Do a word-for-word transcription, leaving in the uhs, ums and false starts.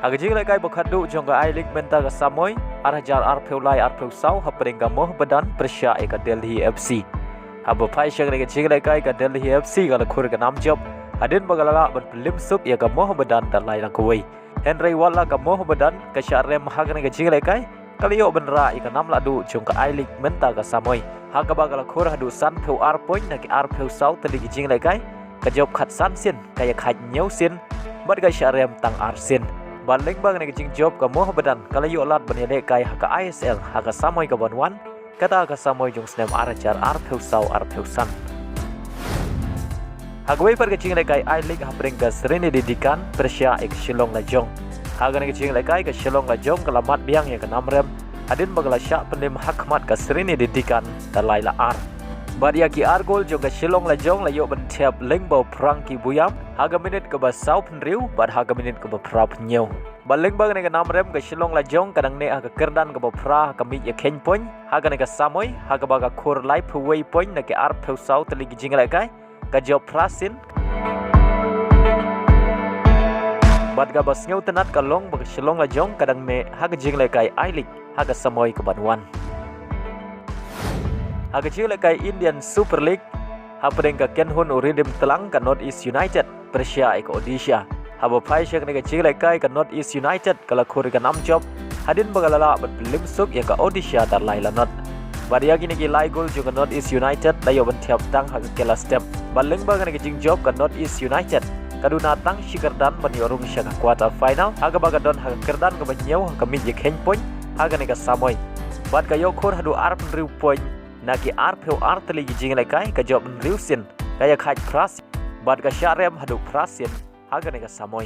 Ha ka jinglehkai ba khatduh jong ka I-League mynta ka samoi ar hajar arphew lai arphew saw hapdeng ka Mohammedan pyrshah ïa ka Delhi F C. Haba phai sha kane ka jinglehkai ka Delhi F C ka la khur ka nam jop hadien ba ka la lah ban pynlip suk ïa ka Mohammedan da lai la kawei. Hynrei wat la ka Mohammedan ka shah rem ha kane ka jinglehkai, ka la ïoh ban rah ïa ka nam lahduh jong ka I-League mynta ka samoi, ha kaba ka la khur haduh sanphew ar point na ki arphew saw tylli ki jinglehkai, ka jop khatsan sien, ka ïakhait hynñiew sien, bad ka shah rem tang ar sien. Bad lyngba kane ka jingjop ka Mohammedan ka la ïoh lad ban ïalehkai ha ka I S L ha ka samoi kaban wan, kata ka samoi jong snem ar hajar arphew saw arphew san. Ha kawei pat ka jinglehkai I-League hapdeng ka Sreenidi Deccan pyrshah ïa ka Shillong Lajong. Ha kane ka jinglehkai ka Shillong Lajong ka la mad biang ïa ka nam rem hadien ba ka la shah pynlip ha khmat ka Sreenidi Deccan da lai la ar. Bad ïa ki ar gol jong ka Shillong Lajong la ïoh ban thep lyngba u Frankie Buyam ha ka minit kaba sawphew hynriew bad ha ka minit kaba phraphew hynñiew. Bad lyngba kane ka nam rem ka Shillong Lajong ka dang neh ha ka kyrdan kaba phra ha ka miej ïakheiñ point ha kane ka samoi, ha kaba ka khur laiphew wei point na ki arphew saw tylli ki jinglehkai, ka jop phra sien. Bad kaba sngewtynnat ka long ba ka Shillong Lajong ka dang neh ha ka jinglehkai I-League ha ka samoi kaban wan. Ha ka jinglehkai Indian Super League hapdeng ka Kenhun u Riddim Tlang ka North East United pyrshah ïa ka Odisha. Haba phai sha kane ka jinglehkai ka North East United ka la khur ka nam jop hadien ba ka la lah ban pynlip suk ïa ka Odisha da lai la not. Bad ïa kine ki lai gol jong ka North East United la ïoh ban thep tang ha ka kylla step. Bad lyngba kane ka jingjop ka North East United ka duna tang shi kyrdan ban ïoh rung sha ka quarter final, ha kaba ka don ha ka kyrdan kaba hynñiew ha ka miej ïakheiñ point ha kane ka samoi. Bad ka ïoh khur haduh arphew hynriew point na ki arphew ar tylli ki jinglehkai, ka jop hynriew sien, ka ïakhait phra sien, bad ka shah rem haduh phra sien ha kane ka samoi.